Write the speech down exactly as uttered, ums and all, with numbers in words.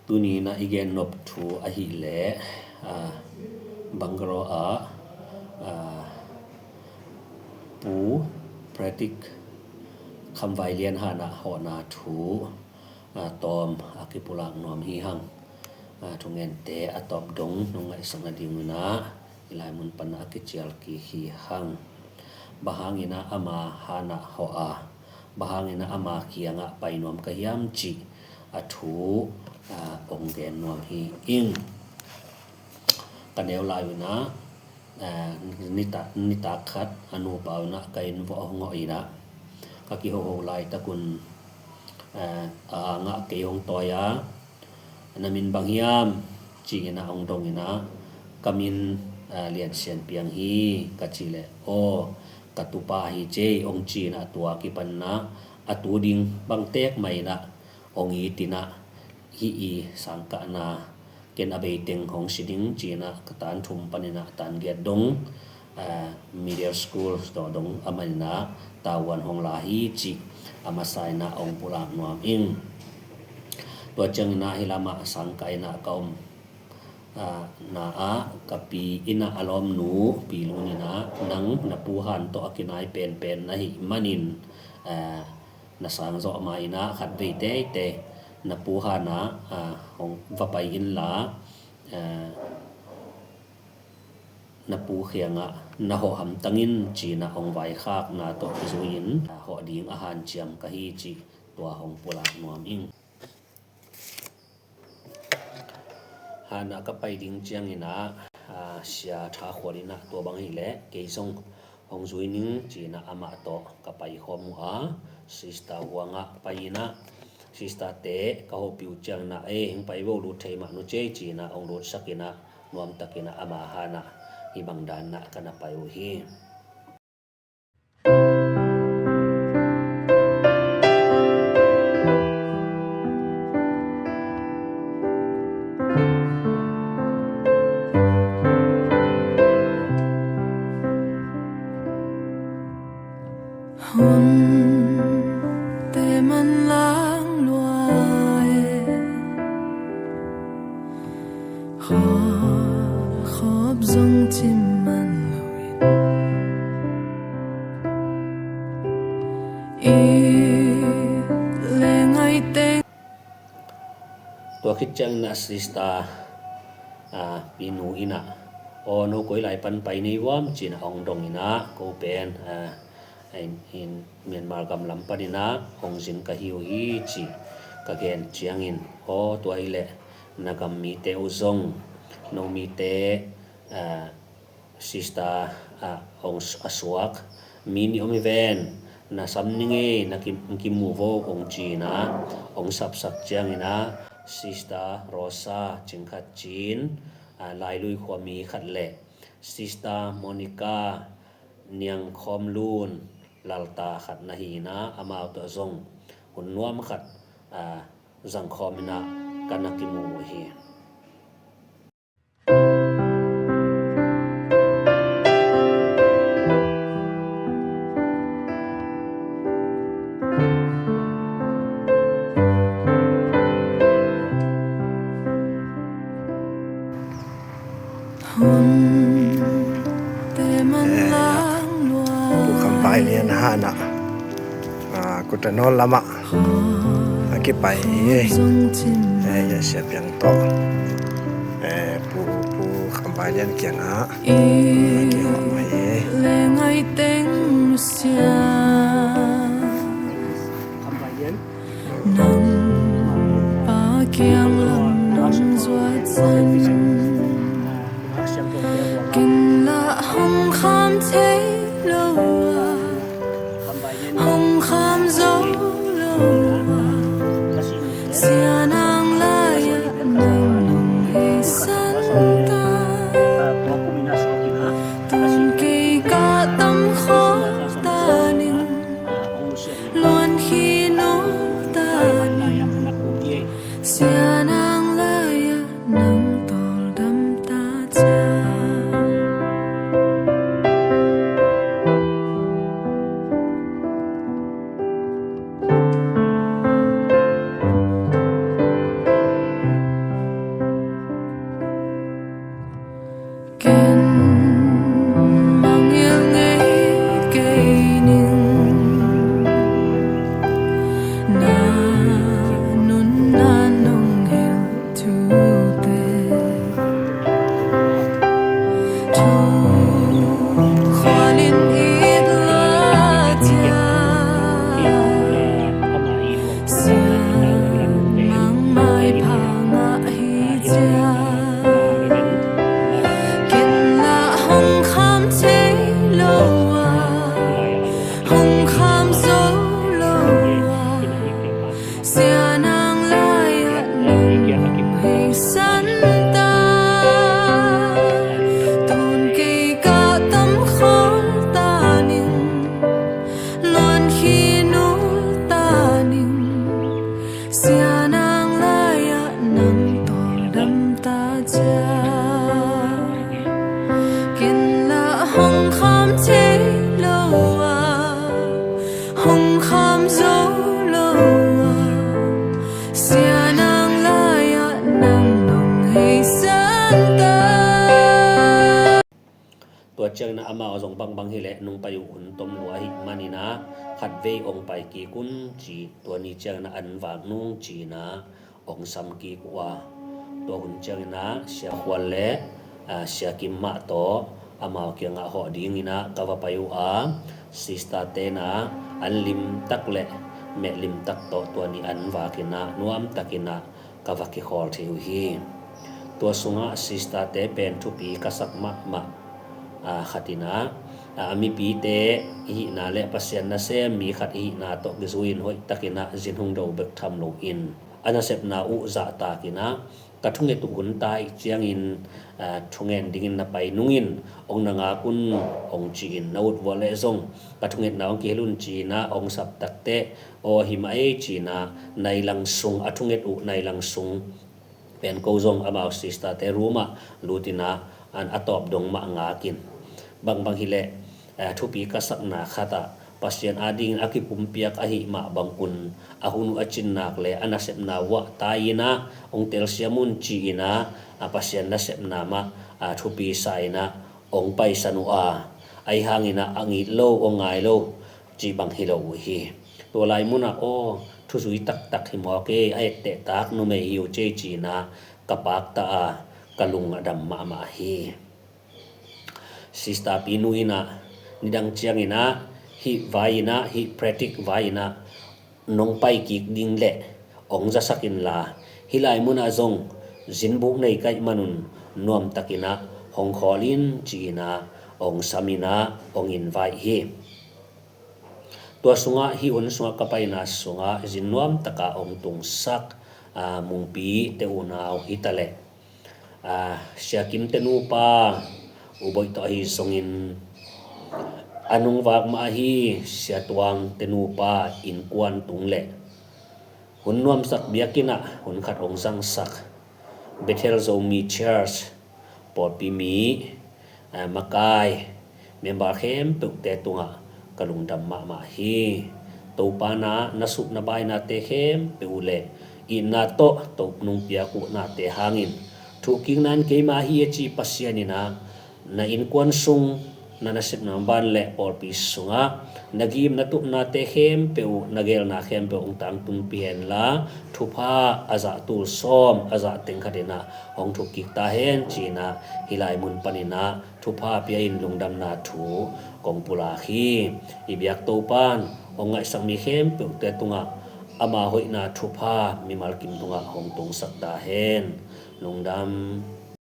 Tuni-in ah i gen nop thu ahih leh, ah, Bangalore ah, ah, Pu Pratik Khamvailian han ah hawhna thu, ah, tawm a kipulak nuam hi hang. Ah, thungente a tawp dong nong ngaihsak nadingin ah i lai mun pan ah a kicial kik hi hang. Bang hangin ah ama han ah hawh a, bang hangin ah ama kiangah pai nuam ka hiam cih a thu, ah, ong gen nuam hi ing. Ka neu lai-in ah, ah, nitak, nitak khat a nupa un ah ka inn vuah hong hawh in ah, ka kihoho laitak un, ah, a angah kei hong tawi a, "Na min bang hiam?" ci-in ah ong dong in ah, "Ka min, ah, Lian Sian Piang hi," ka cih leh, "Aw, ka tupa hi cei," ong ci in ah, tua kipan in ah a tu ding bang tek mah in ah ong it in ah, "Hih i sangkahna ken a bei teng hong si ding," ci in ah ka tan thum pan in ah tan giat dong, ah, middle school tawh dong a man in ah tavuan hong la hi cih a masa in ah ong pulak nuam ing. Tua ciangin ah hih lamah sangkah in ah ka om, ah, na ah ka pi in ah a lawmnu Pi Lun in ah, "Nang na pu han tawh a kinai penpen na hih manin, ah, na sang zawh mah in ah khat vei teitei na pu han ah, ah, hong va pai inla, ah, na pu kiangah na hawh hamtang in," ci in ah ong vaikhakna tawh kizui in, ah, hawh ding a hanciam ka hi cih tua hong pulak nuam ing. Han ah ka pai ding ciangin ah, ah, Sia Tha Khual in ah, "Tua bang hi leh kei zong hong zui ning," ci in ah amah tawh ka pai khawm uh a, Sister Huang ah pai in ah, Sister te ka hopih uh ciangin ah, "Ei, hong pai vo, lut thei mah nu cei," ci in ah ong lutsak in ah, nuamtak in ah ama han ah hih bang dan in ah ka na pai uh hi. Hun te man lang lua e, khuakhop zong cim man lo in, i le ngai teng. Tua khit ciangin ah Sister, ah, Pi Nu in ah, "Aw, no koi lai pan pai na hi uam?" ci in ah ong dong in ah, "Ko pen, ah, in, in Myanmar gam lam pan in ah hong zin ka hi uh hi," ci ka gen ciangin, "Aw, tua hi leh na gam mite uh zong no mite, ah, Sister, ah, ong s-, a suak mi nih om hi ven, na sam ning ei, na ki, kimu vo," ong ci in ah ong sapsak ciangin ah Sister Rosa Cing Khat Cin, ah, Lailui khua mi khat leh Sister Monica Niang Khawm Lun Lalta khat na hi in ah, amau tawh zong hun nuam khat, ah, zang khawm in ah ka na kimu uh hi. Pu Kham Pai Lian han ah, ah, Kutanawl lamah a kipai hi. Eh, Sia Siapiang tawh, eh, Pu, Pu Kham Pai Lian kiangah a kihawm hi. Nang pa kiang lam nang zuat san, ken lah hong kham thei lo a, hong kham zo lo a, Sia Nang lai-ah nang hong hei san ta, tun kei ka tam khawm ta ning. Luan khi no ta ning, Sia Nang lai-ah nang tawldam ta ciang. Ken mangngilh ngei kei ning, na nunna nong hilh thute. Thu khualin it lua ciang, siangmang maipha ngah hi ciang. Ken lah hong kham thei lo a, hong kham zo lo a, sia nang lai-ah nong heisan ta. Tun kei ka tam khol ta ning, luan khin uh ta ning, sia nang lai-ah nang tawldam ta ciang. Ken lah hong kham thei lo a, hong kham zo lo a, sia nang lai-ah nang nong heisan ta. Tua ciangin ah amau zong bangbang hileh nong pai uh hun tom lua ahih manin ah khatvei hong pai kik un ci, tua ni ciangin ah an vak nung ci-in ah hong sam kik uh a. Tua hun ciangin ah Sia Khual le, ah, Sia Kim mah tawh amau kiangah hawh dingin ah ka va pai uh a, sister-te in ah an limtak le meh limtak tawh tua ni an vakin ah nuamtakin ah ka va kikhawl thei uh hi. Tua sungah sister-te pen thupi ka sak mahmah, ah, khat in ah, ah, a mipite i hihna le Pasian nasem mi khat i hihna tawh kizui-in hoihtakin ah zin hong do bek tham loin a nasepna uh zahtakin ah ka thunget uh hun tai ciangin, ah, thungen dingin na pai nungin hong na ngak un hong ci-in, na ut vua leh zong ka thungetna hong kihel un ci-in ah hong sap takteh, aw hi mah ei ci-in ah nai lang sung, a thunget uh nai lang sung pen ko zong amau sister-te room ah lutin ah an a tawp dong mah ngakin. Bangbang hileh, eh, thupi ka sakna khatah Pasian adingin a kipumpiak ahih mah bangun a hun uh a cinnak le a nasepna uh ah tai-in ah hong telsiam un ci-in ah, a Pasian nasepna mah, a, thupi sa-in ah hong paisan uh a, ahi hangin ah a ngit lo, hong ngai lo cih bang hi lo uh hi. Tua lai munah aw, thuzui taktak hi mawk e, a etteh tak numei hi uh cei ci-in ah ka pakta a, ka lung a dam mahmah hi. Sister Pi Nu in ah nidang ciangin ah hih vai-in ah, hih pratik vai-in ah nong pai kik ding leh hong zasak inla, hih lai munah zong zinbuk nei ka hih manun nuamtakin ah hong khawl in ci-in ah hong sam in ah hong invite hi. Tua sungah hih hun sungah ka paina sungah zin nuamtaka hong tungsak, aa, Mungpi te unau hi taleh, aa, Sia Kim te nupa U Boih tawh ahi zongin a nungvak mah ahi Sia Tuang te nupa innkuan tung le hun nuamsak biakinn ah hun khat hong zangsak Bethel Zomi Church pawlpi mi, eh, makai, member khempeuhte tungah ka lungdam mahmah hi. Topa na, na sut na bainate khempeuh uh le itna tawh Topa nong piak uh nate hangin thuhkikna in keima hi a ci Pasian in ah na innkuan sung, na nasepna ban le pawlpi sungah na gim na tupnate khempeuh uh, na gelna khempeuh uh hong tangtunpih henla, thupha a zah tul sawm a zah teng khat in ah hong thuhkik ta hen ci-in ah hih lai mun panin ah thupha pia-in lungdamna thu kong pulak hi. I biak Topa in hong ngaihsak mi khempeuhte tungah ama hoihna thupha mimal kim tungah hong tungsak ta hen. Lungdam.